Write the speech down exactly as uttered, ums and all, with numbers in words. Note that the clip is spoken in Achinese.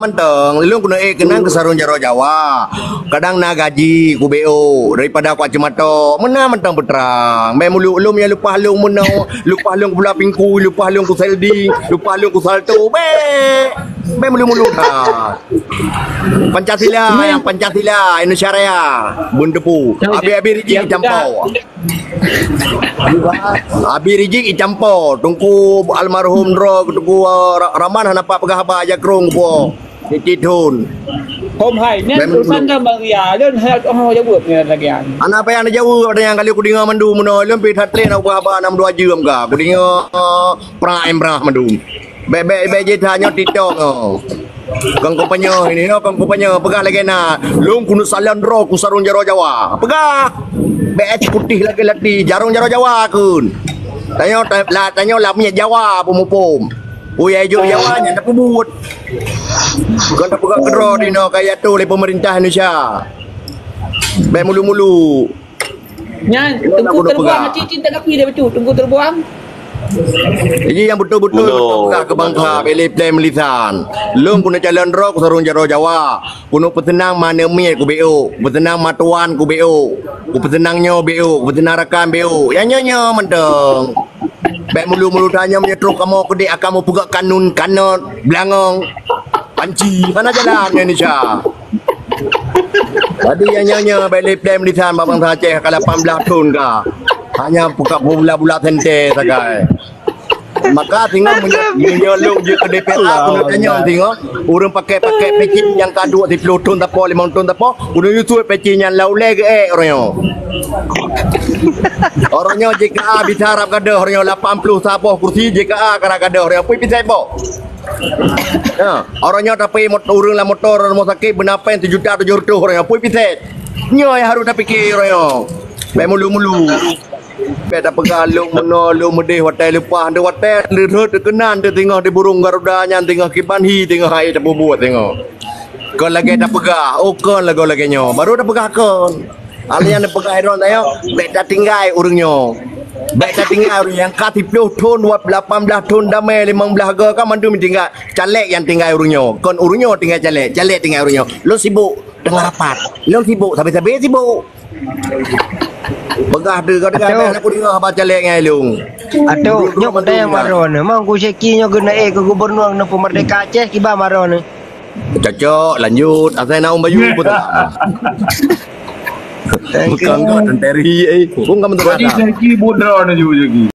mantong, lôn keuneuk ék keunan keu sarong jaroe Jawa. Kadang na gaji ku B O daripada ku Aceh Mato. Meunan mantong peutrang. Bèk meulu lôn nyang leupah lôn meunoe, leupah lôn ku Pulo Pingkui, leupah lôn ku Seldi, leupah lôn ku Salto. Bèk. Bèk meulu-meulu that. Pancasila, nyang Pancasila, Indonesia Raya. Bun teupeu. Abi-abi rijik campur. Abi rijik icampo, Teungku almarhum droe, Teungku, uh, Ra-, Raman hana pat peugah haba jakrong po. Titit thon. Hom hai, nyan urusan dah Maria, lôn hana oh jaweueb nyan lagi an. Ana payah na jaweueb, ada nyang kali kudeungoe mandum meunoe, lôn pi that tré na peugah haba nam dua jeuem ka. Kudeungoe, uh, pra emrah mandum. Bèk, bèk, bèk jih tanyoe TikTok nyoe. Kong kupeunyoe ini nyoe, kong kupeunyoe peugah lagèe na. Lôn keuneuk salon droe ku sarong jaroe Jawa. Peugah. Bèk putih lagèe lati, jarong jaroe Jawa kheun. Tanyoe ta-, la, tanyoe la miet Jawa peumuphom. Peue nyang jok Jawa nyan tapeubuet. Kon tapeugah keudroe dinoe ka yatoe lé peumeurintah Indonesia. Bèk mulu-mulu. Nyan, Teungku Terbuang, cit-cit tak kapi dia betul, Teungku Terbuang. Jadi nyang beutôi-beutôi beutôi peugah keu bansa, bèk lé plèe meulisan. Lôn keuneuk calon droe ku sarong jaroe Jawa. Keuneuk peuseunang ma aneuk miet ku B O, peuseunang ma tuan ku B O, ku peuseunang nyoe B O, ku peuseunang rakan B O. Nyang nyoe-nyoe mantong. Bèk mulu-mulu tanyoe meunyoe trok kamoe keudéh akan meupeugah kanun, kanot, beulangong, panci. Hana jalan Indonesia. Jadi nyang nyoe-nyoe bèk lé plèe meulisan bak bansa Aceh ka lapan blah thon ka. Hanya buka bulat-bulat sente sagai. Maka singoh meunyoe, meunyoe lôn jeuet keu D P R, keuneuk tanyong singoh, ureueng pakèk-pakèk peci nyang ka duek siplôh thon sapo, limong thon sapo, keuneuk yue sue peci nyan lam ulèe geuék uroe nyoe. Uroe nyoe J K A bisa rab gadôh uroe nyoe, lapan ploh saboh kursi J K A ka rab gadôh uroe nyoe, pui pisai boh. Ya, uroe nyoe tapi mot-, ureueng lam moto rumoh sakét beuna péng sijuta tujoh reutôh uroe nyoe, pui pisai. Nyoe nyang harôh tapike uroe nyoe. Bèk mulu-mulu. Bèk tapeugah lôn meunoe, lôn meudéh watèe leupah, watèe leurhot keunan teuh singoh di burông Garuda nyan singoh kiban hi singoh hai tapeubuet singoh. Kon lagèe tapeugah, oh kon lagoe lagèe nyoe, baru tapeugah kon. Alèh nyan tapeugah droe tanyoe, bèk tatinggai ureueng nyoe. Bèk tatinggai ureueng nyang ka siplôh thon, lapan blah thon damè, limong blah go ka mandum tinggai. Caleg nyang tinggai ureueng nyoe, kon ureueng nyoe tinggai caleg, caleg tinggai ureueng nyoe. Lôn sibuk teungoh rapat. Lôn sibuk, sabe-sabe sibuk. Peugah tu kau dengar, Atok. Bèk aku dengar haba caleg ngai lôn. Atok, nyoe keutai nyang maro ni. Mang ku Syeki nyoe keuneuk ék keu gubernur nang peumerdeka Aceh kiban maro ni. Cocok, lanjut. Asai na um bayu pun tak. Thank you. Bukan kau tenteri, eh. Pun kamu tu. Jadi Syeki budra ni juga Syeki.